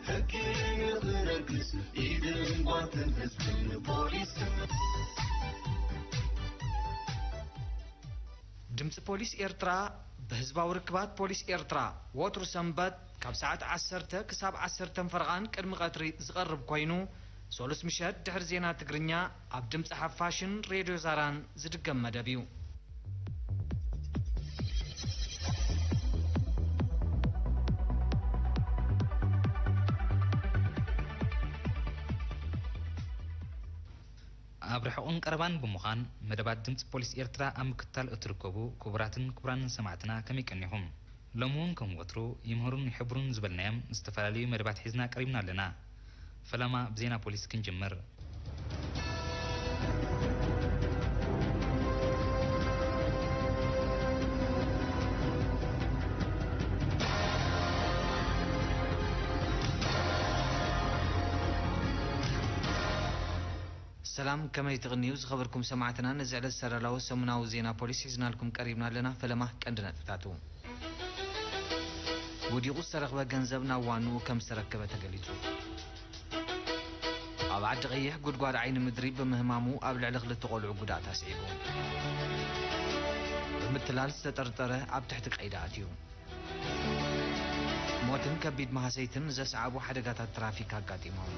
ሕጊ ንኽነግስ ኢድን ጓንትን ህዝብን ፖሊስን። ድምፂ ፖሊስ ኤርትራ ብህዝባዊ ርክባት ፖሊስ ኤርትራ ወትሩ ሰንበት ካብ ሰዓት ዓሰርተ ክሳብ ዓሰርተ ፈረቓን ቅድሚ ቀትሪ ዝቐርብ ኮይኑ፣ ሰሉስ ምሸት ድሕሪ ዜና ትግርኛ ኣብ ድምፂ ሓፋሽን ሬድዮ ዛራን ዝድገም መደብ እዩ። ኣብ ርሑቕን ቀረባን ብምዃን መደባት ድምፂ ፖሊስ ኤርትራ ኣብ ምክትታል እትርከቡ ክቡራትን ክቡራንን ሰማዕትና ከመይ ቀኒኹም? ሎሚ እውን ከም ወትሩ ይምህሩን ይሕብሩን ዝበልናዮም ዝተፈላለዩ መደባት ሒዝና ቀሪብና ኣለና። ፈለማ ብዜና ፖሊስ ክንጅምር። ሰላም፣ ከመይ ትቕንዩ ዝኸበርኩም ሰማዕትና? ነዚ ዕለት ሰረላዊ ሰሙናዊ ዜና ፖሊስ ሒዝናልኩም ቀሪብና ኣለና። ፈለማ ቀንዲ ነጥብታቱ። ወዲቑ ዝተረኽበ ገንዘብ ናብ ዋንኡ ከም ዝተረከበ ተገሊጹ። ኣብ ዓዲ ቀይሕ ጉድጓድ ዓይኒ ምድሪ ብምህማሙ ኣብ ልዕሊ ክልተ ቆልዑ ጉድኣት ኣስዒቡ። ብምትላል ዝተጠርጠረ ኣብ ትሕቲ ቀይዲ ኣትዩ። ሞትን ከቢድ ማህሰይትን ዘስዓቡ ሓደጋታት ትራፊክ ኣጋጢሞም።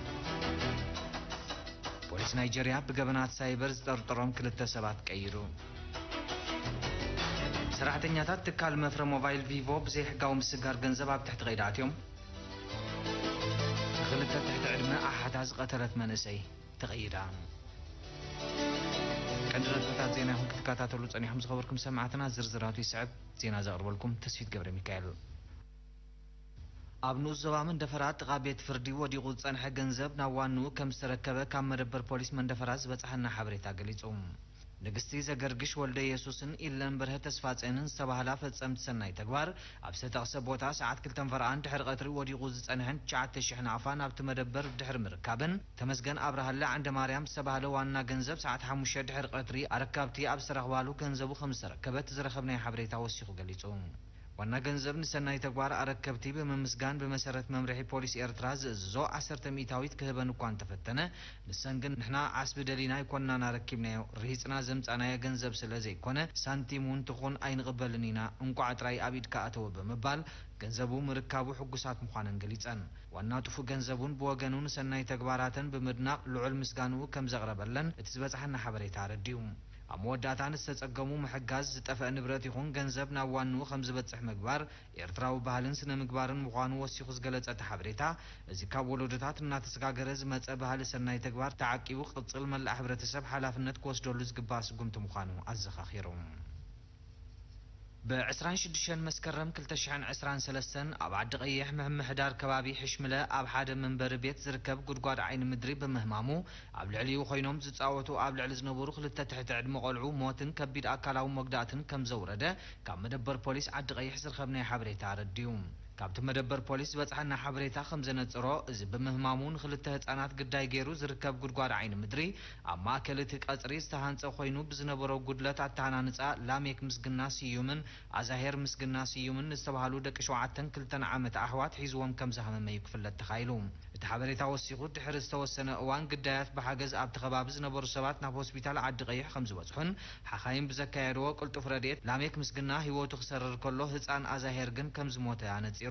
ፖሊስ ናይጀርያ ብገበናት ሳይበር ዝጠርጠሮም ክልተ ሰባት ቀይዱ። ሰራሕተኛታት ትካል መፍረ ሞባይል ቪቮ ብዘይሕጋዊ ምስጋር ገንዘብ ኣብ ትሕቲ ቀይዲ ኣትዮም። ንክልተ ትሕቲ ዕድመ ኣሓታ ዝቐተለት መንእሰይ ተቐይዳ። ቀንዲ ነጥብታት ዜና ኢኹም ክትከታተሉ ጸኒሖም ዝኸበርኩም ሰማዕትና፣ ዝርዝራቱ ይስዕብ። ዜና ዘቕርበልኩም ተስፊት ገብረ ሚካኤል። ኣብ ንኡስ ዞባ መንደፈራ ጥቓ ቤት ፍርዲ ወዲቑ ዝጸንሐ ገንዘብ ናብ ዋንኡ ከም ዝተረከበ ካብ መደበር ፖሊስ መንደፈራ ዝበጽሓና ሓበሬታ ገሊጹ። ንግስቲ ዘገርግሽ ወልደ የሱስን ኢለን በርሀ ተስፋጼንን ዝተባህላ ፈጸምቲ ሰናይ ተግባር ኣብ ዝተጠቕሰ ቦታ ሰዓት ክልተ ፈረቓን ድሕሪ ቀትሪ ወዲቑ ዝጸንሐን ትሽዓተ ሽሕ ናቕፋ ናብቲ መደበር ድሕሪ ምርካበን፣ ተመስገን ኣብርሃለ ዓንደ ማርያም ዝተባህለ ዋና ገንዘብ ሰዓት ሓሙሽተ ድሕሪ ቀትሪ ኣረካብቲ ኣብ ዝተረኽባሉ ገንዘቡ ከም ዝተረከበ እቲ ዝረኸብናዮ ሓበሬታ ወሲኹ ገሊጹ። ዋና ገንዘብ ንሰናይ ተግባር ኣረከብቲ ብምምስጋን፣ ብመሰረት መምርሒ ፖሊስ ኤርትራ ዝእዝዞ ዓሰርተ ሚእታዊት ክህበን እኳ እንተፈተነ፣ ንሰን ግን "ንሕና ዓስቢ ደሊና ኣይኮንናን ኣረኪብናዮ፣ ርሂጽና ዘምጻናዮ ገንዘብ ስለ ዘይኮነ፣ ሳንቲም እውን ትኹን ኣይንቕበልን ኢና፣ እንቋዕ ጥራይ ኣብ ኢድካ ኣተወ" ብምባል፣ ገንዘቡ ምርካቡ ሕጉሳት ምዃነን ገሊጸን። ዋና ጥፉእ ገንዘብ እውን ብወገኑ ንሰናይ ተግባራተን ብምድናቕ ልዑል ምስጋንኡ ከም ዘቕረበለን እቲ ዝበጽሓና ሓበሬታ ኣረዲኡ። ኣብ መወዳእታ ንዝተጸገሙ ምሕጋዝ፣ ዝጠፍአ ንብረት ይኹን ገንዘብ ናብ ዋንኡ ከም ዝበጽሕ ምግባር ኤርትራዊ ባህልን ስነ ምግባርን ምዃኑ ወሲኹ ዝገለጸ እቲ ሓበሬታ፣ እዚ ካብ ወለዶታት እናተሰጋገረ ዝመጸ ባህሊ ሰናይ ተግባር ተዓቂቡ ክቕጽል መላእ ሕብረተሰብ ሓላፍነት ክወስደሉ ዝግባእ ስጉምቲ ምዃኑ ኣዘኻኺሩ። ብ ዕስራን ሽዱሽተን መስከረም ክልተ ሽሕን ዕስራን ሰለስተን ኣብ ዓዲ ቀይሕ ምምሕዳር ከባቢ ሕሽምለ ኣብ ሓደ መንበሪ ቤት ዝርከብ ጉድጓድ ዓይኒ ምድሪ ብምህማሙ ኣብ ልዕሊኡ ኮይኖም ዝጻወቱ ኣብ ልዕሊ ዝነበሩ ክልተ ትሕቲ ዕድመ ቆልዑ ሞትን ከቢድ ኣካላዊ መጉዳእትን ከም ዘውረደ ካብ መደበር ፖሊስ ዓዲ ቀይሕ ዝረኸብናዮ ሓበሬታ ኣረዲኡ። ካብቲ መደበር ፖሊስ ዝበጽሓና ሓበሬታ ከም ዘነጽሮ፣ እዚ ብምህማሙ ንክልተ ህጻናት ግዳይ ገይሩ ዝርከብ ጉድጓድ ዓይኒ ምድሪ ኣብ ማእከል እቲ ቀጽሪ ዝተሃንጸ ኮይኑ፣ ብዝነበሮ ጉድለት ኣተሃናንጻ ላሜክ ምስግና ስዩምን ኣዛሄር ምስግና ስዩምን ንዝተባህሉ ደቂ ሸውዓተን ክልተን ዓመት ኣሕዋት ሒዝዎም ከም ዝሃመመ እዩ ክፍለጥ ተኻኢሉ። እቲ ሓበሬታ ወሲኹ፣ ድሕሪ ዝተወሰነ እዋን ግዳያት ብሓገዝ ኣብቲ ከባቢ ዝነበሩ ሰባት ናብ ሆስፒታል ዓዲ ቀይሕ ከም ዝበጽሑን ሓኻይም ብዘካየድዎ ቅልጡፍ ረድኤት ላሜክ ምስግና ህይወቱ ክሰርር ከሎ፣ ህጻን ኣዛሄር ግን ከም ዝሞተ ኣነጺሩ።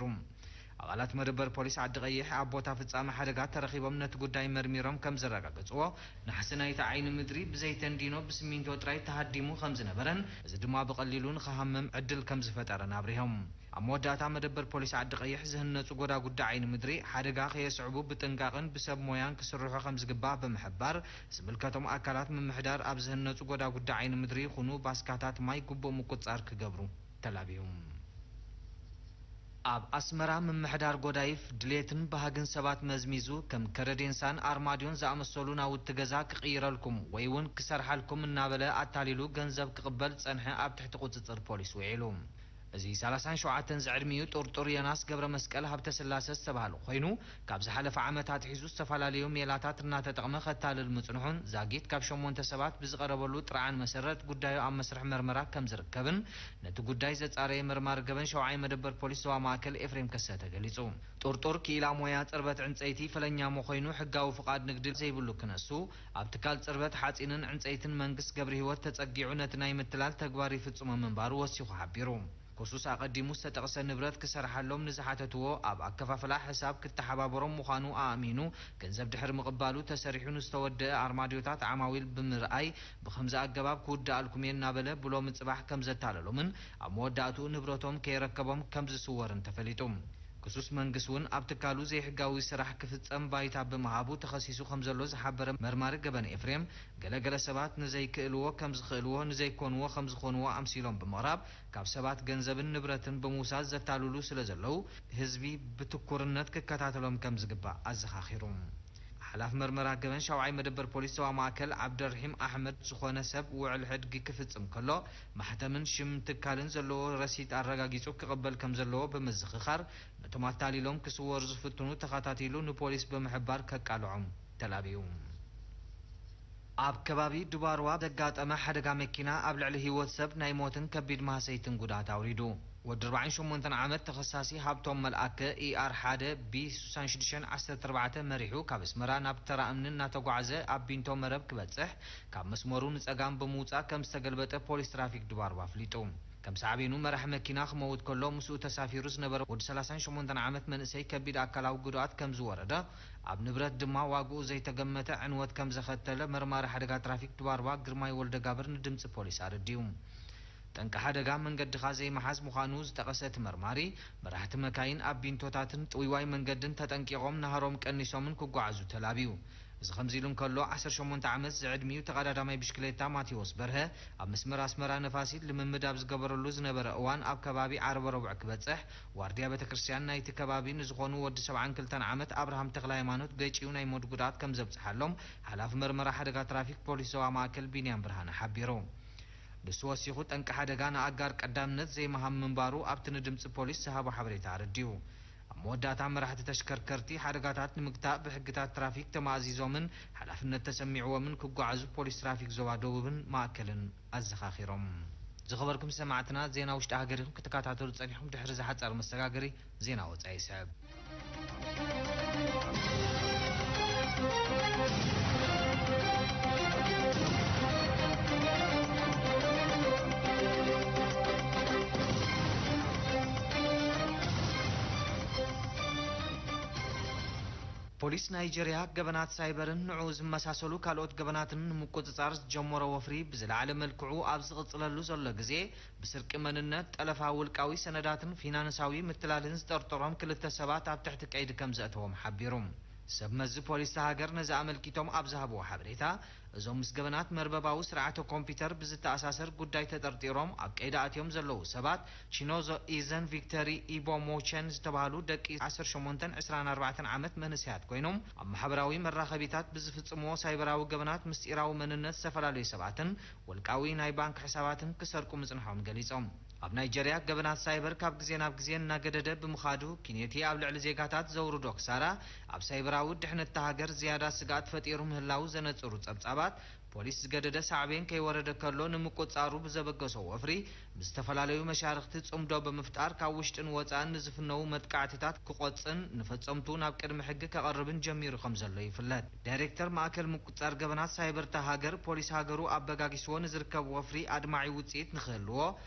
ኣባላት መደበር ፖሊስ ዓዲ ቀይሕ ኣብ ቦታ ፍጻመ ሓደጋ ተረኺቦም ነቲ ጉዳይ መርሚሮም ከም ዘረጋገጽዎ፣ ናሕሲ ናይቲ ዓይኒ ምድሪ ብዘይተንዲኖ ብስሚንቶ ጥራይ ተሃዲሙ ከም ዝነበረን እዚ ድማ ብቐሊሉ ንኽሃምም ዕድል ከም ዝፈጠረን ኣብሪሆም። ኣብ መወዳእታ መደበር ፖሊስ ዓዲ ቀይሕ ዝህነጹ ጎዳጉዲ ዓይኒ ምድሪ ሓደጋ ከየስዕቡ ብጥንቃቕን ብሰብ ሞያን ክስርሑ ከም ዝግባእ ብምሕባር፣ ዝምልከቶም ኣካላት ምምሕዳር ኣብ ዝህነጹ ጎዳጉዲ ዓይኒ ምድሪ ይኹኑ ባስካታት ማይ ግቡእ ምቁጽጻር ክገብሩ ተላብዩ። ኣብ ኣስመራ ምምሕዳር ጎዳይፍ ድሌትን ባህግን ሰባት መዝሚዙ ከም ከረዴንሳን ኣርማድዮን ዝኣመሰሉ ናውቲ ገዛ ክቕይረልኩም ወይ እውን ክሰርሓልኩም እናበለ ኣታሊሉ ገንዘብ ክቕበል ዝጸንሐ ኣብ ትሕቲ ቁጽጽር ፖሊስ ውዒሉ። እዚ ሰላሳን ሸውዓተን ዝዕድሚኡ ጥርጡር ዮናስ ገብረ መስቀል ሃብተ ስላሰ ዝተባህለ ኮይኑ፣ ካብ ዝሓለፈ ዓመት ኣትሒዙ ዝተፈላለዩ ሜላታት እናተጠቕመ ከታልል ምጽንሑን፣ ዛጊት ካብ ሸሞንተ ሰባት ብዝቐረበሉ ጥርዓን መሰረት ጉዳዩ ኣብ መስርሕ መርመራ ከም ዝርከብን፣ ነቲ ጉዳይ ዘጻረየ መርማሪ ገበን ሸውዓይ መደበር ፖሊስ ዞባ ማእከል ኤፍሬም ከሰተ ገሊጹ። ጥርጡር ክኢላ ሞያ ጽርበት ዕንጸይቲ ፈለኛ ምኾይኑ፣ ሕጋዊ ፍቓድ ንግዲ ዘይብሉ ክነሱ፣ ኣብ ትካል ጽርበት ሓጺንን ዕንጸይትን መንግስት ገብረሂወት ተጸጊዑ ነቲ ናይ ምትላል ተግባር ይፍጽሞ ምንባሩ ወሲኹ ሓቢሩ። ክሱስ ኣቐዲሙ ዝተጠቕሰ ንብረት ክሰርሓሎም ንዝሓተትዎ ኣብ ኣከፋፍላ ሕሳብ ክተሓባበሮም ምዃኑ ኣእሚኑ፣ ገንዘብ ድሕሪ ምቕባሉ ተሰሪሑ ንዝተወደአ ኣርማድዮታት ዓማዊል ብምርኣይ ብኸምዚ ኣገባብ ክውድኣልኩም እየ እናበለ ብሎሚ ጽባሕ ከም ዘታለሎምን ኣብ መወዳእትኡ ንብረቶም ከየረከቦም ከም ዝስወርን ተፈሊጡ። ክሱስ መንግስት እውን ኣብ ትካሉ ዘይሕጋዊ ስራሕ ክፍጸም ባይታ ብምሃቡ ተኸሲሱ ከም ዘሎ ዝሓበረ መርማሪ ገበን ኤፍሬም፣ ገለገለ ሰባት ንዘይክእልዎ ከም ዝኽእልዎ፣ ንዘይኮንዎ ከም ዝኾንዎ ኣምሲሎም ብምቕራብ ካብ ሰባት ገንዘብን ንብረትን ብምውሳድ ዘታልሉ ስለ ዘለዉ ህዝቢ ብትኩርነት ክከታተሎም ከም ዝግባእ ኣዘኻኺሩ። ሓላፊ መርመራ ገበን ሻውዓይ መደበር ፖሊስ ዞባ ማእከል ዓብደርሒም ኣሕመድ፣ ዝኾነ ሰብ ውዕል ሕድጊ ክፍጽም ከሎ ማሕተምን ሽም ትካልን ዘለዎ ረሲት ኣረጋጊጹ ክቕበል ከም ዘለዎ ብምዝኽኻር፣ ነቶም ኣታሊሎም ክስወሩ ዝፍትኑ ተኸታቲሉ ንፖሊስ ብምሕባር ከቃልዖም ተላብዩ። ኣብ ከባቢ ድባርዋ ዘጋጠመ ሓደጋ መኪና ኣብ ልዕሊ ህይወት ሰብ ናይ ሞትን ከቢድ ማህሰይትን ጉድኣት ኣውሪዱ። ወዲ ኣርባዓን ሸሞንተን ዓመት ተኸሳሲ ሃብቶም መልኣከ ኢኣር ሓደ ቢ ስሳን ሽዱሽተን ዓሰርተ ኣርባዕተ መሪሑ ካብ ኣስመራ ናብ ተራ እምኒ እናተጓዕዘ ኣብ ቢንቶ መረብ ክበጽሕ ካብ መስመሩ ንጸጋም ብምውጻእ ከም ዝተገልበጠ ፖሊስ ትራፊክ ድባርዋ ኣፍሊጡ። ከም ሳዕቤኑ መራሕ መኪና ክመውት ከሎ ምስኡ ተሳፊሩ ዝነበረ ወዲ ሰላሳን ሸሞንተን ዓመት መንእሰይ ከቢድ ኣካላዊ ጉድኣት ከም ዝወረደ፣ ኣብ ንብረት ድማ ዋግኡ ዘይተገመተ ዕንወት ከም ዘኸተለ መርማሪ ሓደጋ ትራፊክ ድባርዋ ግርማይ ወልደጋብር ንድምጺ ፖሊስ ኣረዲኡ። ጠንቂ ሓደጋ መንገድኻ ዘይምሓዝ ምዃኑ ዝጠቐሰ እቲ መርማሪ፣ መራሕቲ መካይን ኣብ ቢንቶታትን ጥውይዋይ መንገድን ተጠንቂቖም ናህሮም ቀኒሶምን ክጓዓዙ ተላብዩ። እዚ ከምዚ ኢሉ እንከሎ፣ ዓሰርተ ሸሞንተ ዓመት ዝዕድሚኡ ተቐዳዳማይ ብሽክሌታ ማቴዎስ በርሀ ኣብ መስመር ኣስመራ ነፋሲት ልምምድ ኣብ ዝገበረሉ ዝነበረ እዋን ኣብ ከባቢ ዓረብ ረቡዕ ክበጽሕ ዋርድያ ቤተክርስትያን ናይቲ ከባቢ ንዝኾኑ ወዲ ሰብዓን ክልተን ዓመት ኣብርሃም ተክለ ሃይማኖት ገጭዩ ናይ ሞት ጉድኣት ከም ዘብጽሓሎም ሓላፊ መርመራ ሓደጋ ትራፊክ ፖሊስ ዞባ ማእከል ቢንያም ብርሃነ ሓቢሩ። ንሱ ወሲኹ፣ ጠንቂ ሓደጋ ንኣጋር ቀዳምነት ዘይምሃብ ምንባሩ ኣብቲ ንድምጺ ፖሊስ ዝሃቦ ሓበሬታ ኣረዲኡ። ኣብ መወዳእታ፣ መራሕቲ ተሽከርከርቲ ሓደጋታት ንምግታእ ብሕግታት ትራፊክ ተማእዚዞምን ሓላፍነት ተሰሚዕዎምን ክጓዓዙ ፖሊስ ትራፊክ ዞባ ደቡብን ማእከልን ኣዘኻኺሮም። ዝኸበርኩም ሰማዕትና፣ ዜና ውሽጢ ሃገር ኢኹም ክትከታተሉ ጸኒሕኩም። ድሕሪ ዝሓጸረ መሰጋገሪ ዜና ወጻኢ ይስዕብ። ፖሊስ ናይጀርያ ገበናት ሳይበርን ንዕኡ ዝመሳሰሉ ካልኦት ገበናትን ንምቁጽጻር ዝጀመሮ ወፍሪ ብዝለዓለ መልክዑ ኣብ ዝቕጽለሉ ዘሎ ግዜ፣ ብስርቂ መንነት፣ ጠለፋ ውልቃዊ ሰነዳትን ፊናንሳዊ ምትላልን ዝጠርጠሮም ክልተ ሰባት ኣብ ትሕቲ ቀይዲ ከም ዘእተዎም ሓቢሩ። ሰብ መዚ ፖሊስ እታ ሃገር ነዚ ኣመልኪቶም ኣብ ዝሃብዎ ሓበሬታ፣ እዞም ምስ ገበናት መርበባዊ ስርዓተ ኮምፒውተር ብዝተኣሳሰር ጉዳይ ተጠርጢሮም ኣብ ቀይዲ ኣትዮም ዘለዉ ሰባት፣ ቺኖዞ ኢዘን ቪክተሪ ኢቦ ሞቸን ዝተባህሉ ደቂ ዓሰርተ ሸሞንተን ዕስራን ኣርባዕተን ዓመት መንእሰያት ኮይኖም፣ ኣብ ማሕበራዊ መራኸቢታት ብዝፍጽምዎ ሳይበራዊ ገበናት ምስጢራዊ መንነት ዝተፈላለዩ ሰባትን ውልቃዊ ናይ ባንክ ሕሳባትን ክሰርቁ ምጽንሖም ገሊጾም። ኣብ ናይጀርያ ገበናት ሳይበር ካብ ግዜ ናብ ግዜ እናገደደ ብምኻዱ፣ ኪኔቲ ኣብ ልዕሊ ዜጋታት ዘውርዶ ክሳራ ኣብ ሳይበራዊ ድሕነት እታ ሃገር ዝያዳ ስግኣት ፈጢሩ ምህላዉ ዘነጽሩ ጸብጻባት፣ ፖሊስ ዝገደደ ሳዕቤን ከይወረደ ከሎ ንምቁጽጻሩ ብዘበገሶ ወፍሪ፣ ምስ ዝተፈላለዩ መሻርኽቲ ጽምዶ ብምፍጣር ካብ ውሽጥን ወጻእን ንዝፍነዉ መጥቃዕትታት ክቖጽን ንፈጸምቱ ናብ ቅድሚ ሕጊ ከቐርብን ጀሚሩ ከም ዘሎ ይፍለጥ። ዳይሬክተር ማእከል ምቁጽጻር ገበናት ሳይበር እታ ሃገር፣ ፖሊስ ሃገሩ ኣበጋጊስዎ ንዝርከብ ወፍሪ ኣድማዒ ውጽኢት ንኽህልዎ፣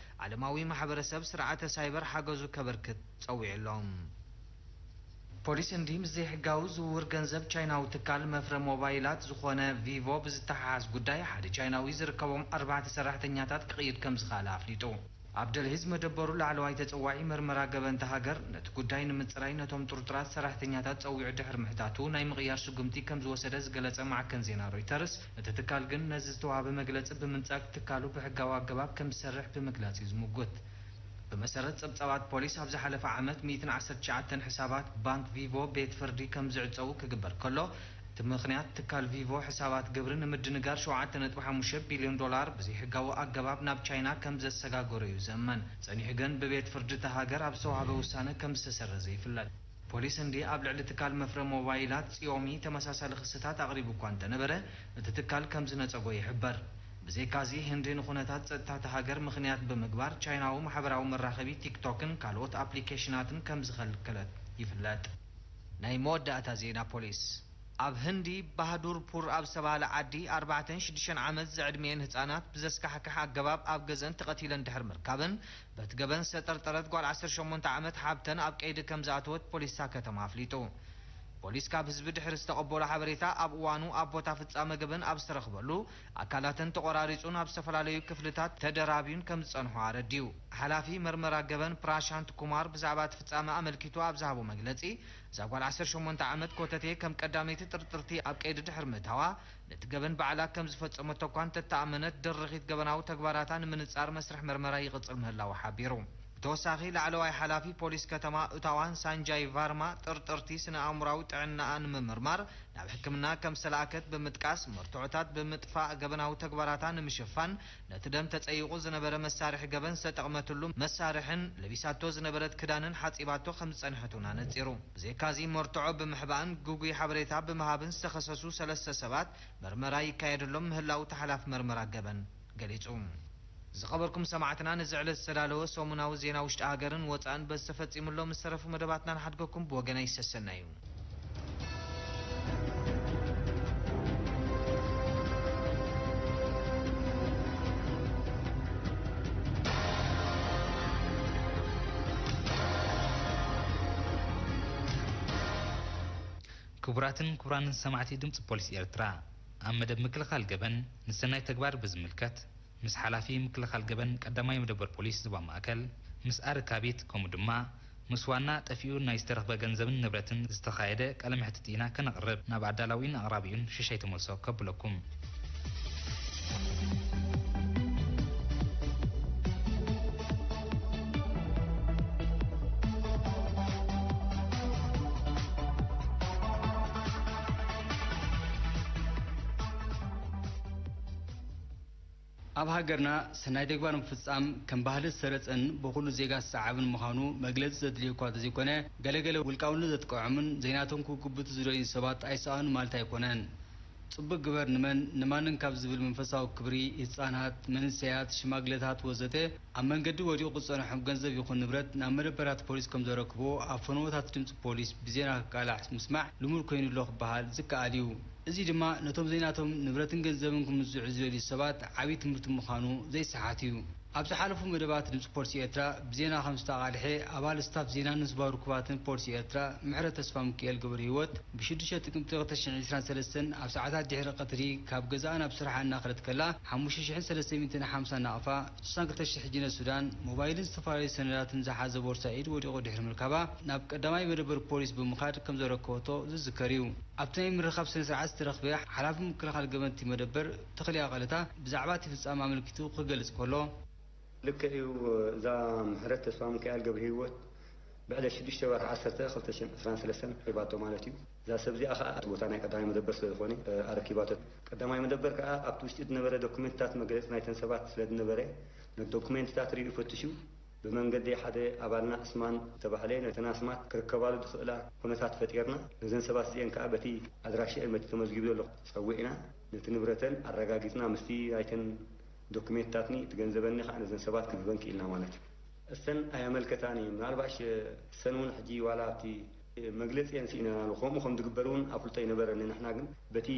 ዓለማዊ ማሕበረሰብ ስርዓተ ሳይበር ሓገዙ ከበርክት ጸዊዑ ኣሎ። ፖሊስ ህንዲ ምስ ዘይሕጋዊ ዝውውር ገንዘብ ቻይናዊ ትካል መፍረ ሞባይላት ዝኾነ ቪቮ ብዝተሓሓዝ ጉዳይ፣ ሓደ ቻይናዊ ዝርከቦም ኣርባዕተ ሰራሕተኛታት ክቕይድ ከም ዝኸኣለ ኣፍሊጡ። ኣብ ደልሂ ዝመደበሩ ላዕለዋይ ተጸዋዒ መርመራ ገበን እታ ሃገር፣ ነቲ ጉዳይ ንምጽራይ ነቶም ጥርጡራት ሰራሕተኛታት ጸዊዑ ድሕሪ ምሕታቱ፣ ናይ ምቕያር ስጉምቲ ከም ዝወሰደ ዝገለጸ ማዕከን ዜና ሮይተርስ፣ እቲ ትካል ግን ነዚ ዝተዋህበ መግለጺ ብምንጻግ፣ ትካሉ ብሕጋዊ ኣገባብ ከም ዝሰርሕ ብምግላጽ እዩ ዝምጉት። ብመሰረት ጸብጻባት ፖሊስ፣ ኣብ ዝሓለፈ ዓመት ሚእትን ዓሰርተ ትሽዓተን ሕሳባት ባንክ ቪቮ ቤት ፍርዲ ከም ዝዕጸዉ ክግበር ከሎ፣ እቲ ምኽንያት፣ ትካል ቪቮ ሕሳባት ግብሪ ንምድንጋር ሸውዓተ ነጥቢ ሓሙሽተ ቢልዮን ዶላር ብዘይሕጋዊ ኣገባብ ናብ ቻይና ከም ዘሰጋገሮ እዩ ዝእመን። ጸኒሑ ግን፣ ብቤት ፍርዲ እታ ሃገር ኣብ ዝተዋህበ ውሳነ ከም ዝተሰረዘ ይፍለጥ። ፖሊስ ህንዲ ኣብ ልዕሊ ትካል መፍረ ሞባይላት ጺዮሚ ተመሳሳሊ ክስታት ኣቕሪቡ እኳ እንተነበረ፣ እቲ ትካል ከም ዝነጸጎ ይሕበር። ብዘይካዚ፣ ህንዲ ንኹነታት ጸጥታ እታ ሃገር ምኽንያት ብምግባር፣ ቻይናዊ ማሕበራዊ መራኸቢ ቲክቶክን ካልኦት ኣፕሊኬሽናትን ከም ዝኸልከለት ይፍለጥ። ናይ መወዳእታ ዜና ፖሊስ። ኣብ ህንዲ፣ ባህዱር ፑር ኣብ ዝተባህለ ዓዲ፣ ኣርባዕተን ሽዱሽተን ዓመት ዝዕድሚኤን ህጻናት ብዘስካሕክሕ ኣገባብ ኣብ ገዘን ተቐቲለን ድሕሪ ምርካበን፣ በቲ ገበን ዝተጠርጠረት ጓል ዓሰርተ ሸሞንተ ዓመት ሓብተን ኣብ ቀይዲ ከም ዝኣተወት ፖሊስ እታ ከተማ ኣፍሊጡ። ፖሊስ ካብ ህዝቢ ድሕሪ ዝተቐበሎ ሓበሬታ፣ ኣብ እዋኑ ኣብ ቦታ ፍጻመ ገበን ኣብ ዝተረኽበሉ፣ ኣካላተን ተቖራሪጹ ናብ ዝተፈላለዩ ክፍልታት ተደራብዩን ከም ዝጸንሖ ኣረዲኡ። ሓላፊ መርመራ ገበን ፕራሻንት ኩማር ብዛዕባ እቲ ፍጻመ ኣመልኪቱ ኣብ ዝሃቦ መግለጺ፣ እዛ ጓል ዓሰርተ ሸሞንተ ዓመት ኮተቴ ከም ቀዳመይቲ ጥርጥርቲ ኣብ ቀይዲ ድሕሪ ምእታዋ፣ ነቲ ገበን ባዕላ ከም ዝፈጸመቶ እኳ እንተተኣመነት፣ ድርኺት ገበናዊ ተግባራታ ንምንጻር መስርሕ መርመራ ይቕጽል ምህላዉ ሓቢሩ። ብተወሳኺ፣ ላዕለዋይ ሓላፊ ፖሊስ ከተማ ኡታዋን ሳንጃይ ቫርማ፣ ጥርጥርቲ ስነ ኣእምሮኣዊ ጥዕናኣ ንምምርማር ናብ ሕክምና ከም ዝተላእከት ብምጥቃስ፣ መርትዖታት ብምጥፋእ ገበናዊ ተግባራታ ንምሽፋን ነቲ ደም ተጸይቑ ዝነበረ መሳርሒ ገበን ዝተጠቕመትሉ መሳርሕን ለቢሳቶ ዝነበረት ክዳንን ሓጺባቶ ከም ዝጸንሐት እውን ኣነጺሩ። ብዘይካዚ፣ መርትዖ ብምሕባእን ግጉይ ሓበሬታ ብምሃብን ዝተኸሰሱ ሰለስተ ሰባት መርመራ ይካየደሎም ምህላዉ እቲ ሓላፊ መርመራ ገበን ገሊጹ። ዝኸበርኩም ሰማዕትና፣ ነዚ ዕለት ዝተዳለወ ሰሙናዊ ዜና ውሽጢ ሃገርን ወጻእን በዚ ተፈጺሙ ኣሎ። ምስ ተረፉ መደባትና ንሓድገኩም። ብወገነይ ሰሰና እዩ። ክቡራትን ክቡራንን ሰማዕቲ ድምፂ ፖሊስ ኤርትራ፣ ኣብ መደብ ምክልኻል ገበን ንሰናይ ተግባር ብዝምልከት፣ ምስ ሓላፊ ምክልኻል ገበን ቀዳማይ መደበር ፖሊስ ዞባ ማእከል፣ ምስ ኣረካቢት፣ ከምኡ ድማ ምስ ዋና ጠፊኡ ናይ ዝተረኽበ ገንዘብን ንብረትን ዝተኻየደ ቃለ መሕትት ኢና ከነቕርብ። ናብ ኣዳላዊኡን ኣቕራቢኡን ሽሻይ ተመልሶ ከብለኩም። ኣብ ሃገርና ሰናይ ተግባር ምፍጻም ከም ባህሊ ዝሰረጸን ብኹሉ ዜጋ ዝሰዓብን ምዃኑ መግለጺ ዘድልዮ እኳ እንተዘይኮነ፣ ገለገለ ውልቃውነት ዘጥቅዖምን ዘይናቶም ክጉብጡ ዝደልዩ ሰባት ኣይሰኣኑን ማለት ኣይኮነን። ጽቡቕ ግበር ንመን ንማንን ካብ ዝብል መንፈሳዊ ክብሪ ህጻናት፣ መንእሰያት፣ ሽማግለታት ወዘተ ኣብ መንገዲ ወዲቑ ዝጸንሖም ገንዘብ ይኹን ንብረት ናብ መደበራት ፖሊስ ከም ዘረክብዎ ኣብ ፈነወታት ድምጺ ፖሊስ ብዜና ክቃላዕ ምስማዕ ልሙድ ኮይኑ ኣሎ ክበሃል ዝከኣል እዩ። እዚ ድማ ነቶም ዘይናቶም ንብረትን ገንዘብን ክምዝዑ ዝደልዩ ሰባት ዓብዪ ትምህርቲ ምዃኑ ዘይሰሓት እዩ። ኣብ ዝሓለፉ መደባት ድምጺ ፖሊስ ኤርትራ ብዜና ከም ዝተቓልሐ ኣባል ስታፍ ዜናን ህዝባዊ ርክባትን ፖሊስ ኤርትራ ምሕረት ተስፋሚካኤል ገብረሂወት ብሽዱሽተ ጥቅምቲ ክልተ ሽሕን ዕስራን ሰለስተን ኣብ ሰዓታት ድሕሪ ቀትሪ ካብ ገዛኣ ናብ ስርሓ እናኸደት ከላ ሓሙሽተ ሽሕን ሰለስተ ሚእትን ሓምሳን ናቕፋ፣ ስሳን ክልተ ሽሕ ጅነ ሱዳን፣ ሞባይልን ዝተፈላለዩ ሰነዳትን ዝሓዘ ቦርሳ ኢድ ወዲቑ ድሕሪ ምርካባ ናብ ቀዳማይ መደበር ፖሊስ ብምኻድ ከም ዘረከበቶ ዝዝከር እዩ። ኣብቲ ናይ ምርኻብ ስነ ስርዓት ዝተረኽበ ሓላፊ ምክልኻል ገበንቲ መደበር ተኽልየ ኣቐለታ ብዛዕባ እቲ ፍጻመ ኣመልኪቱ ክገልጽ ከሎ፣ ልክዕ እዩ። እዛ ምሕረት ተስፋሚካኤል ገብረሂወት ብዕለት ሽዱሽተ ወርሒ ዓሰርተ ክልተ ሽሕን ዕስራን ሰለስተን ኣረኪባቶ ማለት እዩ። እዛ ሰብ እዚኣ ከኣ እቲ ቦታ ናይ ቀዳማይ መደበር ስለ ዝኾነ፣ እ፣ ኣረኪባቶ። ቀዳማይ መደበር ከኣ ኣብቲ ውሽጢ ዝነበረ ዶኩሜንትታት መግለጺ ናይተን ሰባት ስለ ዝነበረ፣ ነቲ ዶኩሜንትታት ርእዩ ፈቲሹ፣ ብመንገዲ ሓደ ኣባልና ዕስማን ዝተባህለ ነተን ኣስማት ክርከባሉ ዝኽእላ ኩነታት ፈጢርና፣ ነዘን ሰባት እዚአን ከኣ በቲ ኣድራሽአን በቲ ተመዝጊቡ ዘሎ ጸዊዕና፣ ነቲ ንብረተን ኣረጋጊጽና፣ ምስቲ ናይተን ዶኩሜንትታትኒ፣ እቲ ገንዘበኒ ከኣ ነዘን ሰባት ክንህበን ክኢልና ማለት እዩ። እሰን ኣየመልከታን እየን። ምናልባሽ እሰን እውን ሕጂ ዋላ ኣብቲ መግለጺ እየን ስኢነናሉ። ከምኡ ከም ዝግበር እውን ኣፍልጦ ኣይነበረኒ። ንሕና ግን በቲ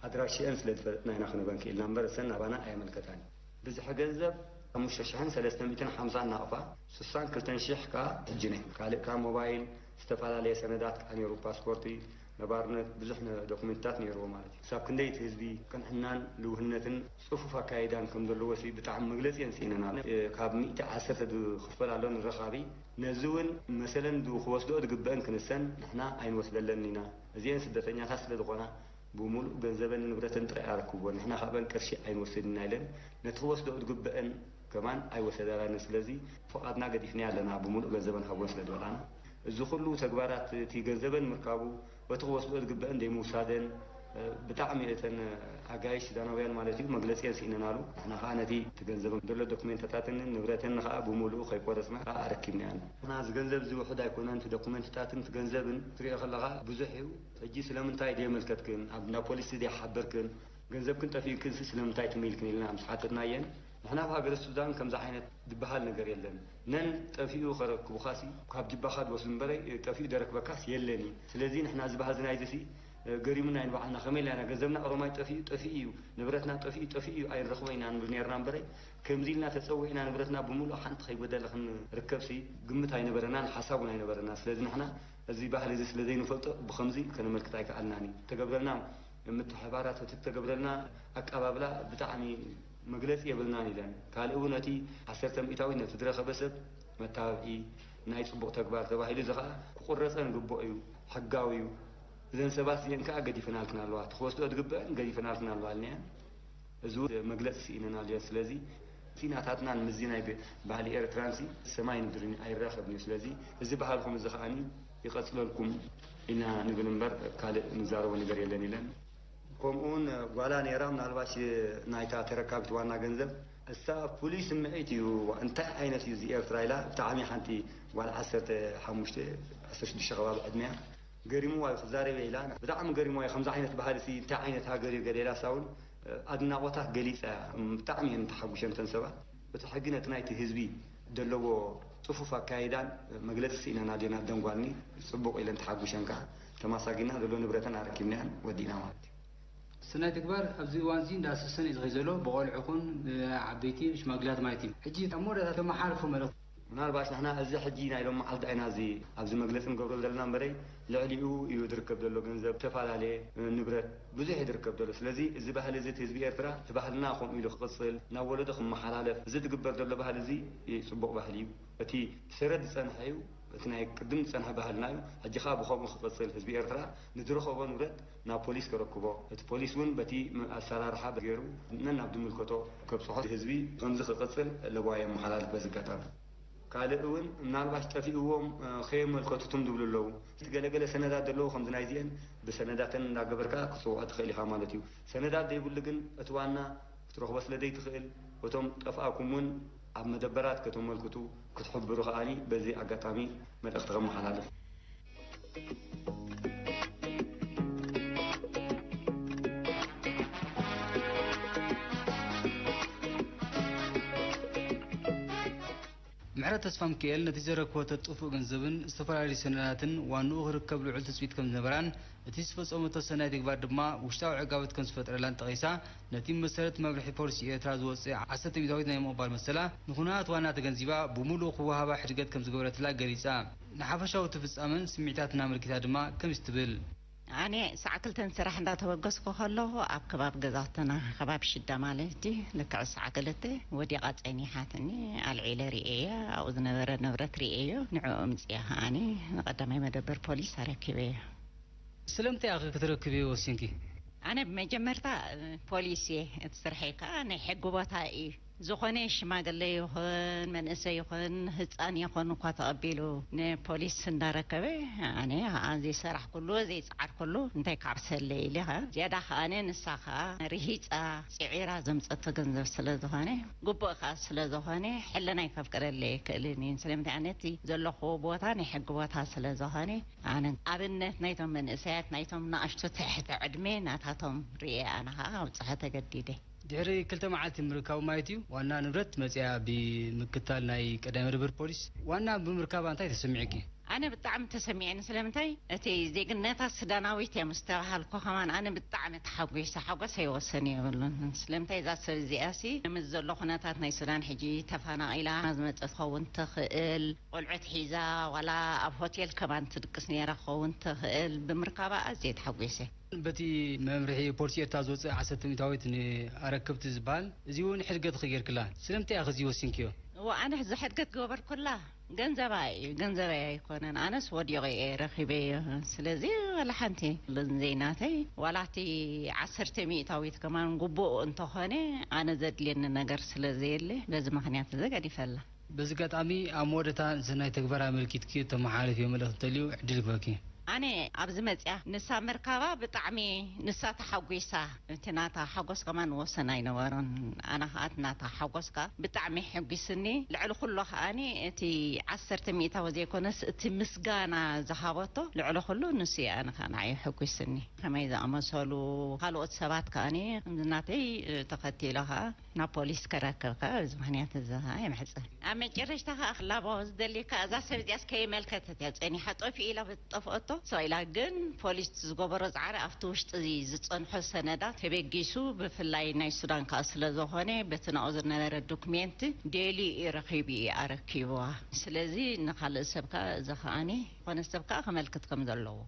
ኣድራሽአን ስለ ዝፈለጥና ኢና ክንህበን ክኢልና እምበር እሰን ናባና ኣየመልከታን እየን። ብዝሒ ገንዘብ ሓሙሽተ ሽሕን ሰለስተ ሚእትን ሓምሳን ናቕፋ፣ ስሳን ክልተን ሽሕ ከኣ ሕጂ ናይ ካልእ ከኣ ሞባይል፣ ዝተፈላለየ ሰነዳት ከኣ ነይሩ፣ ፓስፖርቲ፣ ነባርነት፣ ብዙሕ ነ-፣ ዶኩሜንትታት ነይርዎ ማለት እዩ። ክሳብ ክንደይ እቲ ህዝቢ ቅንዕናን ልውህነትን ጽፉፍ ኣካይዳን ከም ዘለዎ ሲ ብጣዕሚ መግለጺ የንስኢነና። እ፣ ካብ ሚእቲ ዓሰርተ ዝኽፈል ኣሎ ንረኻቢ። ነዚ እውን መሰለን ዝ-፣ ክወስድኦ ዝግበአን ክንሰን ንሕና ኣይንወስደለን ኢና። እዚአን ስደተኛታት ስለ ዝኾና ብምሉእ ገንዘበን ንብረተን ጥራይ ኣረክብዎ፣ ንሕና ካብአን ቅርሺ ኣይንወስድን ኢና ኢለን ነቲ ክወስድኦ ዝግበአን ከማን ኣይወሰዳላን። ስለዚ ፍቓድና ገዲፍናዮ ኣለና፣ ብምሉእ ገንዘበን ሃብወን ስለ ዝበላና። እዚ ኩሉ ተግባራት እቲ ገንዘበን ምርካቡ፣ በቲ ክወስድኦ ዝግበአን ዘይምውሳደን፣ ብጣዕሚ እተን ኣጋይሽ ሱዳናውያን ማለት እዩ መግለጺ የን ስኢነናሉ። ንሕና ከዓ ነቲ እቲ ገንዘብ ዘሎ ዶክሜንታታትን ንብረትን ከዓ ብምሉኡ ከይቆረፅና ከዓ ኣረኪብናያን። ንሕና እዚ ገንዘብ እዚ ውሑድ ኣይኮነን፣ እቲ ዶክሜንትታትን እቲ ገንዘብን ትሪኦ ከለኻ ብዙሕ እዩ። ሕጂ ስለምንታይ ደየመልከትክን ኣብ እንዳ ፖሊስ ደይሓበርክን ገንዘብክን ጠፊእክን ስለምንታይ ትም ኢልክን ኢልና ምስ ሓተትናየን፣ ንሕና ኣብ ሃገረ ሱዳን ከምዚ ዓይነት ዝበሃል ነገር የለን። ነን ጠፊኡ ከረክቡኻሲ ካብ ጅባኻ ዝወስዱ እምበረይ ጠፊኡ ደረክበካስ የለን እዩ። ስለዚ ንሕና ዝበሃል እዚ ናይዚ ሲ ገሪሙና እዩ ንባዕልና። ከመይ ኢልና ኢና ገንዘብና ኦሮማይ ጠፊኡ ጠፊኡ እዩ፣ ንብረትና ጠፊኡ ጠፊኡ እዩ ኣይንረኽቦ ኢና ንብል ነርና እምበረይ፣ ከምዚ ኢልና ተጸዊዕና ንብረትና ብምሉእ ሓንቲ ከይጎደለ ክንርከብሲ ግምት ኣይነበረናን ሓሳብ እውን ኣይነበረና። ስለዚ ንሕና እዚ ባህሊ እዚ ስለ ዘይንፈልጦ ብኸምዚ ከነመልክት ኣይከኣልናን እዩ። ተገብረልና ምትሕባራት እቲ ተገብረልና ኣቀባብላ ብጣዕሚ መግለጺ የብልናን ኢለን። ካልእ እውን እቲ ዓሰርተ ሚእታዊት ነቲ ዝረኸበ ሰብ መታብዒ ናይ ጽቡቕ ተግባር ተባሂሉ እዚ ኸኣ ክቑረጸን ግቡእ እዩ፣ ሕጋዊ እዩ። እዘን ሰባት እዚአን ከኣ ገዲፈናልክን ኣለዋ፣ እቲ ክወስድኦ ዝግበአን ገዲፈናልክን ኣለዋ ኢልናየን። እዚ እውን መግለጺ ስኢነናሉ እየን። ስለዚ እቲ ናታትናን ምስዚ ናይ ብ-፣ ባህሊ ኤርትራንሲ ሰማይ ምድርን ኣይራኸብን እዩ። ስለዚ እዚ ባህልኹም እዚ ከኣኒ ይቐጽለልኩም ኢና ንብል እምበር ካልእ ንዛረቦ ነገር የለን ኢለን። ከምኡውን ጓላ ነይራ፣ ምናልባሽ ናይታ ተረካቢት ዋና ገንዘብ እሳ ፍሉይ ስምዒት እዩ። እንታይ ዓይነት እዩ እዚ ኤርትራ ኢላ፣ ብጣዕሚ ሓንቲ ጓል ዓሰርተ ሓሙሽተ ዓሰርተ ሽዱሽተ ከባቢ ዕድመያ ገሪምዋ እዩ ክዛረብ እየ ኢላ። ብጣዕሚ ገሪምዋ እዩ። ከምዚ ዓይነት ባህልሲ እንታይ ዓይነት ሃገር እዩ ገለ ኢላ፣ እሳ እውን ኣድናቖታ ገሊጻ እያ። ብጣዕሚ እየን ተሓጒሸን እተን ሰባት። እቲ ሕጊ ነቲ ናይቲ ህዝቢ ዘለዎ ጽፉፍ ኣካይዳን መግለጺ ስኢነና ዲና ደንጓልኒ ጽቡቕ ኢለን ተሓጒሸን ከኣ ተማሳጊና ዘሎ ንብረተን ኣረኪብናያን ወዲእና ማለት እዩ። ሰናይ ተግባር ኣብዚ እዋን እዚ እንዳሰሰነ እዩ ዝኸይድ ዘሎ፣ ብቆልዑ ይኹን ብዓበይቲ ብሽማግላት ማለት እዩ። ሕጂ ኣብ መወዳእታ ተመሓላልፎ መልእኽቲ። ምናልባሽ ንሕና እዚ ሕጂ ናይ ሎም መዓልቲ ኢና እዚ ኣብዚ መግለጺ ንገብረሉ ዘለና እምበረይ ልዕሊኡ እዩ ዝርከብ ዘሎ ገንዘብ፣ ዝተፈላለየ ንብረት ብዙሕ እዩ ዝርከብ ዘሎ። ስለዚ እዚ ባህሊ እዚ እቲ ህዝቢ ኤርትራ እቲ ባህልና ከምኡ ኢሉ ክቕጽል ናብ ወለዶ ክመሓላለፍ እዚ ዝግበር ዘሎ ባህሊ እዚ ጽቡቕ ባህሊ እዩ። እቲ ብሰረት ዝጸንሐ እዩ፣ እቲ ናይ ቅድም ዝጸንሐ ባህልና እዩ። ሕጂ ኸኣ ብኸምኡ ክቕጽል ህዝቢ ኤርትራ ንዝረኸቦ ንብረት ናብ ፖሊስ ከረክቦ፣ እቲ ፖሊስ እውን በቲ ኣሰራርሓ ገይሩ ነናብ ዝምልከቶ ከብጽሖ፣ ህዝቢ ከምዚ ክቕጽል ለበዋ የመሓላልፍ በዚ ኣጋጣሚ። ካልእ እውን ምናልባሽ ጠፊእዎም፣ እ፣ ከየመልከቱ ትም ዝብሉ ኣለዉ። እቲ ገለገለ ሰነዳት ዘለዎ ከምዚ ናይዚአን ብሰነዳተን እንዳገበርካ ክትጽውዖ ትኽእል ኢኻ ማለት እዩ። ሰነዳት ዘይብሉ ግን እቲ ዋና ክትረኽቦ ስለ ዘይትኽእል፣ እቶም ጠፍኣኩም እውን ኣብ መደበራት ከተመልክቱ ክትሕብሩ ከኣኒ በዚ ኣጋጣሚ መልእኽቲ ከመሓላልፍ። ምሕረት ተስፋሚካኤል ነቲ ዘረከበቶ ጥፉእ ገንዘብን ዝተፈላለዩ ሰነዳትን ዋንኡ ክርከብ ልዑል ትጽቢት ከም ዝነበራን እቲ ዝፈጸመቶ ሰናይ ተግባር ድማ ውሽጣዊ ዕጋበት ከም ዝፈጠረላን ጠቒሳ፣ ነቲ ብመሰረት መምርሒ ፖሊሲ ኤርትራ ዝወጽእ ዓሰርተ ሚእታዊት ናይ ምቕባል መሰላ ንኹነታት ዋና ተገንዚባ ብምሉኡ ክወሃባ ሕድገት ከም ዝገበረትላ ገሊጻ። ንሓፈሻዊ እቲ ፍጻመን ስምዒታትን ኣመልኪታ ድማ ከምዚ ትብል። ኣነ ሰዓ ክልተን ስራሕ እንዳተበገስኩ ከለኹ ኣብ ከባቢ ገዛውትና ከባቢ ሽዳ ማለት እዩ፣ ልክዕ ሰዓ ክልተ ወዲቓ ጸኒሓትኒ። ኣልዒለ ርእየያ፣ ኣብኡ ዝነበረ ንብረት ርእየዮ፣ ንዕኡ ምጽኤ ከኣኒ ንቐዳማይ መደበር ፖሊስ ኣረኪበዮ። ስለምንታይ ኢኺ ክትረክብዮ ወሲንኪ? ኣነ ብመጀመርታ ፖሊስ እየ፣ እቲ ስርሐይ ከኣ ናይ ሕጊ ቦታ እዩ። ዝኾነ ሽማግለ ይኹን መንእሰይ ይኹን ህፃን ይኹን እኳ ተቐቢሉ ንፖሊስ እንዳረከበ፣ ኣነ ከዓ ዘይሰራሕኩሉ ዘይፀዓርኩሉ እንታይ ካብሰለይ ኢለ ከዓ፣ ዝያዳ ከዓ ኣነ ንሳ ከዓ ርሂፃ ፅዒራ ዘምፀቶ ገንዘብ ስለ ዝኾነ፣ ግቡእ ከዓ ስለ ዝኾነ፣ ሕልናይ ከፍቅደለይ ኣይክእልን እዩ። ስለምንታይ ኣነ እቲ ዘለኹዎ ቦታ ናይ ሕጊ ቦታ ስለ ዝኾነ፣ ኣነ ኣብነት ናይቶም መንእሰያት፣ ናይቶም ንኣሽቱ ትሕቲ ዕድመ ናታቶም ርኤ ኣነ ከዓ ኣብፅሐ ተገዲደ። ድሕሪ ክልተ መዓልቲ ምርካቡ ማለት እዩ፣ ዋና ንብረት መጽያ ብምክታል ናይ ቀዳማይ መደበር ፖሊስ። ዋና ብምርካባ እንታይ ተሰሚዑኪ? ኣነ ብጣዕሚ ተሰሚዐኒ። ስለምንታይ እቲ ዜግነታ ሱዳናዊት እያ ምስ ተባሃልኩ ከማን ኣነ ብጣዕሚ ተሓጒሰ። ሓጎሰይ ወሰን የብሉን። ስለምንታይ እዛ ሰብ እዚኣሲ ምስ ዘሎ ኩነታት ናይ ሱዳን ሕጂ ተፈናቒላ ዝመጸት ትኸውን ትኽእል፣ ቆልዑት ሒዛ ዋላ ኣብ ሆቴል ከማን ትድቅስ ነይራ ክኸውን ትኽእል። ብምርካባ ኣዝየ ተሓጒሰ። በቲ መምርሒ ፖሊስ ኤርትራ ዝወፅእ ዓሰርተ ሚእታዊት ንኣረከብቲ ዝበሃል፣ እዚ እውን ሕድገት ጌርክላ። ስለምንታይ ኢኺ እዚ ወሲንክዮ? እዋ፣ ኣነ እዚ ሕድገት ገበርኩላ ገንዘባ እዩ፣ ገንዘበይ ኣይኮነን። ኣነስ ወዲቑ እየ ረኺበዮ። ስለዚ ዋላ ሓንቲ ዘይናተይ፣ ዋላ እቲ ዓሰርተ ሚእታዊት ከማን ግቡእ እንተኾነ፣ ኣነ ዘድልየኒ ነገር ስለ ዘየለ፣ በዚ ምኽንያት እዚ ገዲፈላ። በዚ ኣጋጣሚ ኣብ መወዳእታ ንሰናይ ተግባር ኣመልኪትኪ ተመሓላልፍዮ መልእኽቲ እንተልዩ ዕድል ክህበኪ። ኣነ ኣብዚ መጽያ ንሳ ምርካባ ብጣዕሚ፣ ንሳ ተሓጒሳ። እቲ ናታ ሓጎስ ከማን ወሰን ኣይነበሮን። ኣነ ኸኣ እቲ ናታ ሓጎስ ከኣ ብጣዕሚ ሕጒስኒ። ልዕሊ ኩሉ ከኣኒ እቲ ዓሰርተ ሚእታዊ ዘይኮነስ እቲ ምስጋና ዝሃበቶ ልዕሊ ኩሉ ንሱ እዩ ኣነ ከኣ ንዓይ ሕጒስኒ። ከመይ ዝኣመሰሉ ካልኦት ሰባት ከኣኒ ናተይ ተኸቲለ ከኣ ናብ ፖሊስ ከረክብ ከኣ እዚ ምኽንያት እዚ ከኣ የምሕጸን። ኣብ መጨረሽታ ከኣ ክላቦ ዝደልየካ እዛ ሰብ እዚኣስ ከይመልከተት እያ ጸኒሓ ጠፊኡ ኢላ ጠፍኦቶ። ስቕ ኢላ ግን ፖሊስ ዝገበሮ ጻዕሪ ኣብቲ ውሽጢ ዝጸንሖ ሰነዳት ተበጊሱ፣ ብፍላይ ናይ ሱዳን ከኣ ስለ ዝኾነ በቲ ናብኡ ዝነበረ ዶክሜንት ደልዩ እዩ ረኺቡ እዩ ኣረኪብዋ። ስለዚ ንኻልእ ሰብ ከኣ እዚ ከኣኒ ዝኾነ ሰብ ከኣ ከመልክት ከም ዘለዎ።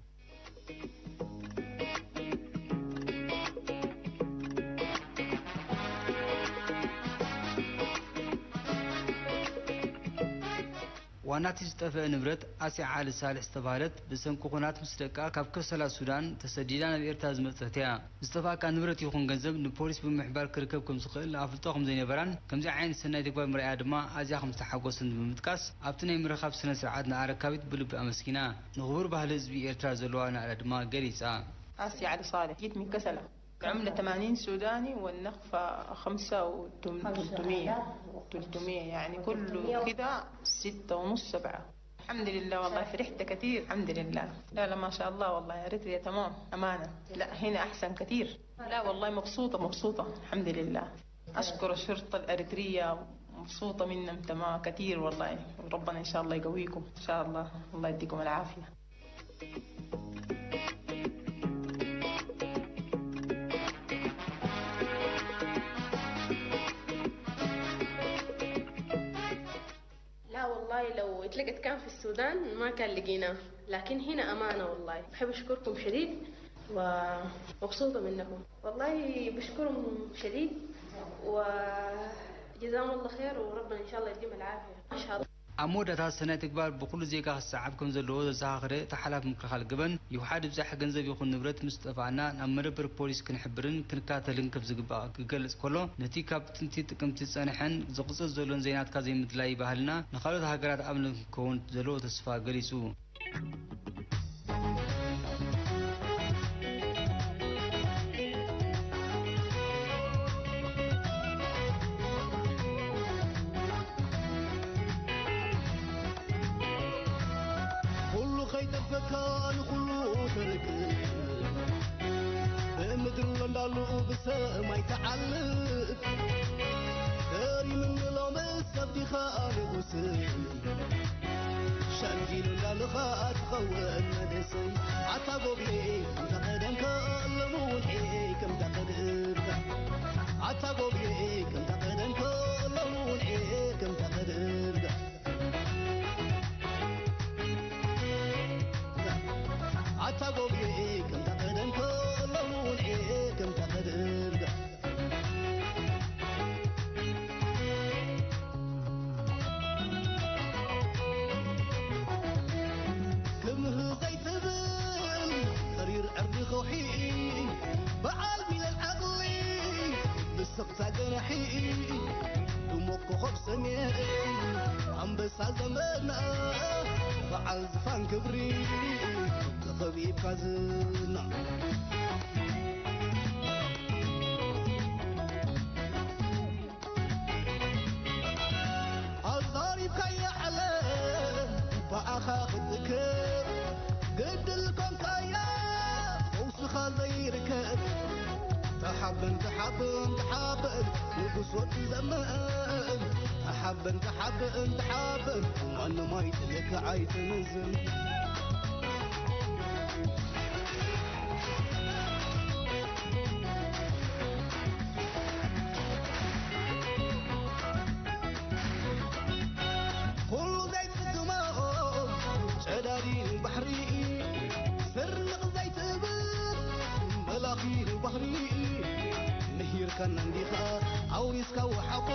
ዋናቲ ዝጠፍአ ንብረት ኣስያ ዓሊ ሳልሕ ዝተባህለት ብሰንኪ ኹናት ምስ ደቃ ካብ ከሰላ ሱዳን ተሰዲዳ ናብ ኤርትራ ዝመጸት እያ። ዝጠፍኣካ ንብረት ይኹን ገንዘብ ንፖሊስ ብምሕባር ክርከብ ከም ዝኽእል ኣፍልጦ ከም ዘይነበራን ከምዚ ዓይነት ሰናይ ተግባር ምርኣያ ድማ ኣዝያ ከም ዝተሓጎሰን ብምጥቃስ ኣብቲ ናይ ምርኻብ ስነ ስርዓት ንኣረካቢት ብልቢ ኣመስጊና። ንኽቡር ባህሊ ህዝቢ ኤርትራ ዘለዋ ናእዳ ድማ ገሊጻ። آسيا علي صالح، جيت من كسلة. عملة ثمانين سوداني والنخفة خمسة وتلتمية. تلتمية، يعني كله كده ستة ونص، سبعة. الحمد لله، والله فرحت كثير، الحمد لله. لا، لا، ما شاء الله، والله أريتريا تمام، أمانة. لا، هنا أحسن كثير. لا، والله مبسوطة، مبسوطة، الحمد لله. أشكر الشرطة الأريترية، مبسوطة منهم تمام كثير والله. ربنا إن شاء الله يقويكم إن شاء الله. الله يديكم العافية. لا والله، لو اتلقت كان في السودان ما كان لقيناه، لكن هنا أمانة والله. بحب أشكركم شديد ومبسوطة منكم والله، بشكرهم شديد وجزاهم الله خير، وربنا إن شاء الله يديم العافية إن شاء الله. ኣብ መወዳእታ ሰናይ ተግባር ብኹሉ ዜጋ ክሰዓብ ከም ዘለዎ ዘዘኻኸረ እቲ ሓላፊ ምክልኻል ገበን፣ ይውሓድ ይብዛሕ ገንዘብ ይኹን ንብረት ምስ ጠፍኣና ናብ መደበር ፖሊስ ክንሕብርን ክንካተልን ከም ዝግባእ ክገልጽ ከሎ፣ ነቲ ካብ ጥንቲ ጥቅምቲ ዝጸንሐን ዝቕጽል ዘሎን ዘይናትካ ዘይምድላይ ባህልና ንኻልኦት ሃገራት ኣብነት ክኸውን ዘለዎ ተስፋ ገሊጹ። ኩሉ ከይጠፈካ ንኩሉ ተርክ ብምድሪ ለንዳሉ ብሰማይ ተዓልብ ተሪምኒ ሎምስ ኣብዲኻ ንጉስ ሸንጊሉ እንዳልኻ ትኸውን መደሰይ ኣታ ጎብየ ከምታ ቀደምካ ሎሚ እውን ዔ ከምታ ቀደምካ ኣታ ጎብየ ከምታ ቀደምካ ሎሚ እውን ዔ ከምታ ቀደምካ ኣታ ጎብየ ከምታ ቀደምካ ሎሚ እውን ዔ ከምታ ቀደምካ ክምህ ዘይትብል ተሪር ዕርዲ ከውሒ በዓል ሚለን ዓቕሊ ብስቕታ ገናሒ ድሙቕ ኮኾብ ሰሜን ኣንበሳ ዘመና በዓል ዝፋን ክብሪ ተኸቢብካ ዝና ኣዛሪብካያ ዓለም ብኣኻ ክትእከብ ግድል ኮንካያ ፈውስኻ ዘይርከብ ተሓበን ተሓበን ተሓበን ንጉስ ወዲ ዘመን ተሓበን ተሓበን ተሓበን ማንም ኣይጥለካ ኣይትምዝን ኩሉ ዘይፍጽሞ ጨዳዲ ባሕሪ ስርንቕ ዘይትብል መላኺ ባህሪ ምሂርካና እንዲኻ ኣውሪስካ ወሓቦ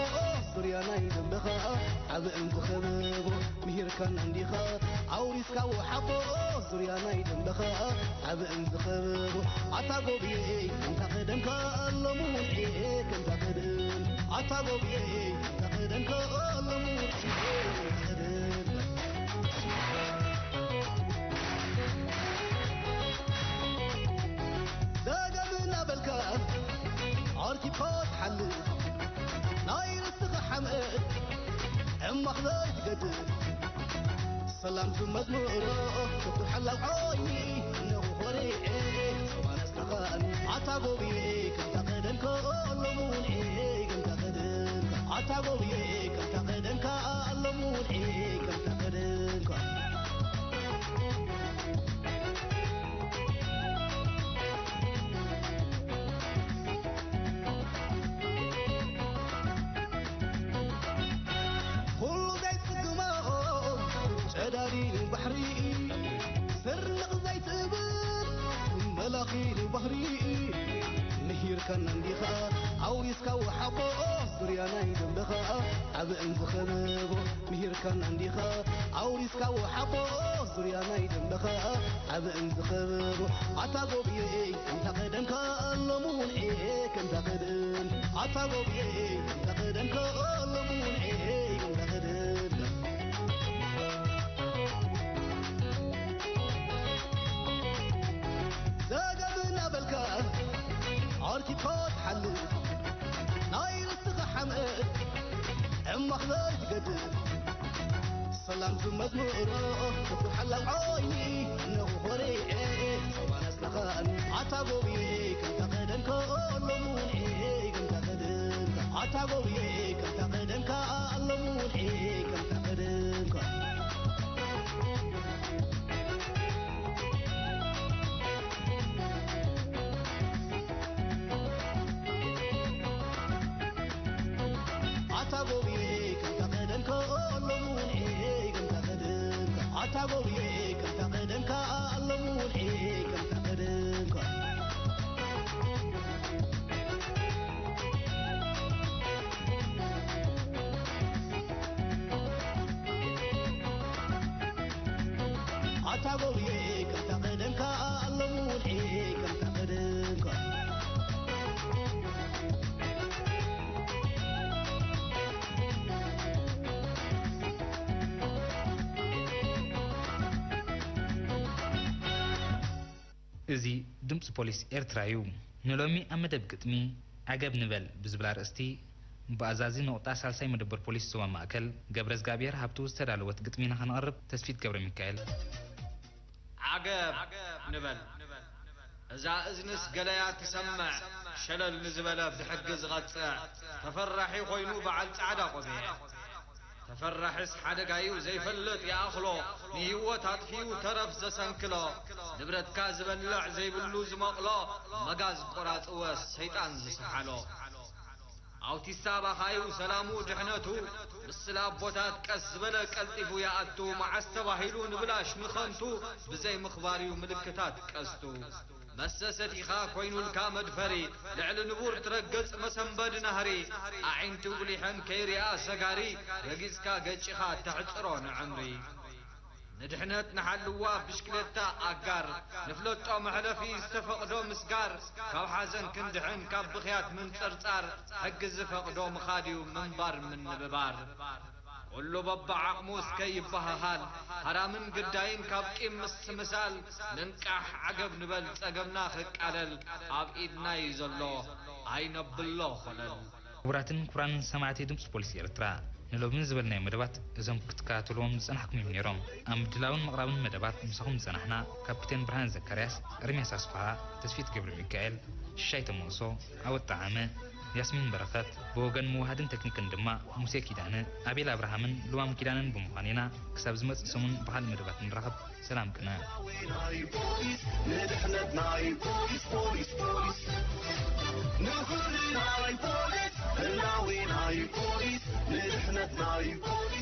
ዙርያ ናይ ደንበኻ ዓብእን ዝኸበቦ ምሂርካና እንዲኻ ኣውሪስካ ወሓቦ ዙርያ ናይ ደንበኻ ዓብእን ዝኸበቦ ኣታ ጎብየ ከምታ ቀደምካ ሎሚ እውን ዔ ከምታ ቀደም ኣታ ጎብየ ከምታ ቀደምካ ሎሚ እውን ዔ ከምታ ቀደም ሰላም ዝመዝሙሮ ክቱር ሓላው ዓይኒ እነሆ ኾሪዐ ሰማን ኣስተኻእኒ ኣታ ጎብየ ከምታ ቀደምካ ሎሙንኤ ከምታ ቀደምካ ኣታ ጎብየ ከምታ ቀደምካ ሎሙንኤ ከምታ ቀደምካ ኩሉ ዘይጽግሞ ጨዳዲ ባሕሪ ስርንቕ ዘይትብል መላኺ ባህሪ ምሂርካና እንዲኻ ኣውሪስካ ወሓቦ ዙርያ ናይ ደምበኻ ዓብእን ዝኸበቦ ምሂርካና እንዲኻ ኣውሪስካ ወሓቦ ዙርያ ናይ ደምበኻ ዓብእን ዝኸበቦ ኣታ ጎብየ ከምታ ቀደምካ ሎሙን ከምታ ቀደም ኣታ ጎብየ ከምታ ቀደምካ ሎሙን ከምታ ቀደም ዘገብ እናበልካ ዓርኪብካ ትሓልፍ ናይ ርስትኻ ሓመድ ዕማኽ ዘይትገድፍ ሰላም ዝመዝሙሮ ክፉ ሓላው ዓይኒ እነሆ ኾሪዐ ሰባን ኣስላኻን ኣታ ጎብየ ከምታ ቀደምካ ሎሙን ከምታ ቀደምካ ኣታ ጎብየ ከምታ ቀደምካ ሎሙን ከምታ ቀደምካ ኣታ ጎብየ ከምታ ቀደምካ ሎሙን ከምታ ቀደምካ ኣታ ጎብየ ከምታ ቀደምካ ሎሙን ከምታ ቀደምካ ኣታ ጎብየ ከምታ ቀደምካ ሎሙን ከምታ ቀደምካ እዚ ድምፂ ፖሊስ ኤርትራ እዩ። ንሎሚ ኣብ መደብ ግጥሚ፣ ዓገብ ንበል ብዝብል ኣርእስቲ፣ ብኣዛዚ ነቑጣ ሳልሳይ መደበር ፖሊስ ዞባ ማእከል፣ ገብረዝጋብሄር ሃብቱ ዝተዳለወት ግጥሚ ኢና ከነቕርብ፣ ተስፊት ገብረሚካኤል። ዓገብ ንበል። እዛ እዝንስ ገለያ ትሰምዕ፣ ሸለል ንዝበለ ብሕጊ ዝቐጽዕ፣ ተፈራሒ ኮይኑ በዓል ጻዕዳ ቆቢዕ። ተፈራሕስ ሓደጋዩ ዘይፈልጥ ይኣኽሎ፣ ንህይወት ኣጥፊኡ ተረፍ ዘሰንክሎ፣ ንብረትካ ዝበልዕ ዘይብሉ ዝመቕሎ፣ መጋዝ ቆራጽወ ሰይጣን ዝሰሓሎ። ኣውቲስታ ባኻዩ ሰላሙ ድሕነቱ፣ ምስላ ኣቦታት ቀስ ዝበለ ቀልጢፉ ይኣቱ፣ መዓስ ተባሂሉ ንብላሽ ንኸንቱ፣ ብዘይ ምኽባርዩ ምልክታት ቀስቱ። መስተ ሰቲኻ ኮይኑልካ መድፈሪ፣ ልዕሊ ንቡር ትረግጽ መሰንበዲ ናህሪ፣ ኣዒንቲ ጉሊሐን ከይሪኣ ሰጋሪ፣ ረጊጽካ ገጭኻ ተሕጽሮ ንዕምሪ። ንድሕነት ንሓልዋ ብሽክሌታ ኣጋር፣ ንፍለጦ መሕለፊ ዝተፈቕዶ ምስጋር፣ ካብ ሓዘን ክንድሕን ካብ ብኽያት ምንጽርጻር፣ ሕጊ ዝፈቕዶ ምኻድዩ ምንባር ምንብባር። ኩሉ በብዓቕሙ እስከ ይበሃሃል፣ ሃራምን ግዳይን ካብ ቂም ምስምሳል፣ ንንቃሕ ዓገብ ንበል ጸገምና ክቃለል፣ ኣብ ኢድና እዩ ዘሎ ኣይነብሎ ኾለል። ክቡራትን ክቡራንን ሰማዕቲ ድምፂ ፖሊስ ኤርትራ፣ ንሎሚ ዝበልናዮ መደባት እዞም ክትከታተልዎም ዝጸናሕኩም እዮም ነይሮም። ኣብ ምድላውን ምቕራብን መደባት ምሳኹም ዝጸናሕና ካፒቴን ብርሃን ዘካርያስ፣ ኤርምያስ ኣስፍሃ፣ ተስፊት ገብረ ሚካኤል፣ ሽሻይ ተመልሶ፣ ኣወት ጠዓመ፣ ያስሚን በረኸት፣ ብወገን ምውሃድን ቴክኒክን ድማ ሙሴ ኪዳነ፣ ኣቤል ኣብርሃምን ልዋም ኪዳነን ብምዃን ኢና። ክሳብ ዝመጽእ ሰሙን ብኻልእ መደባት ንራኸብ። ሰላም ቅነ። ናይ ፖሊስ ንድሕነት ናይ ፖሊስ፣ ፖሊስ፣ ፖሊስ። ንኹሉ ናይ ፖሊስ፣ ህላዊ ናይ ፖሊስ ንድሕነት ናይ ፖሊስ።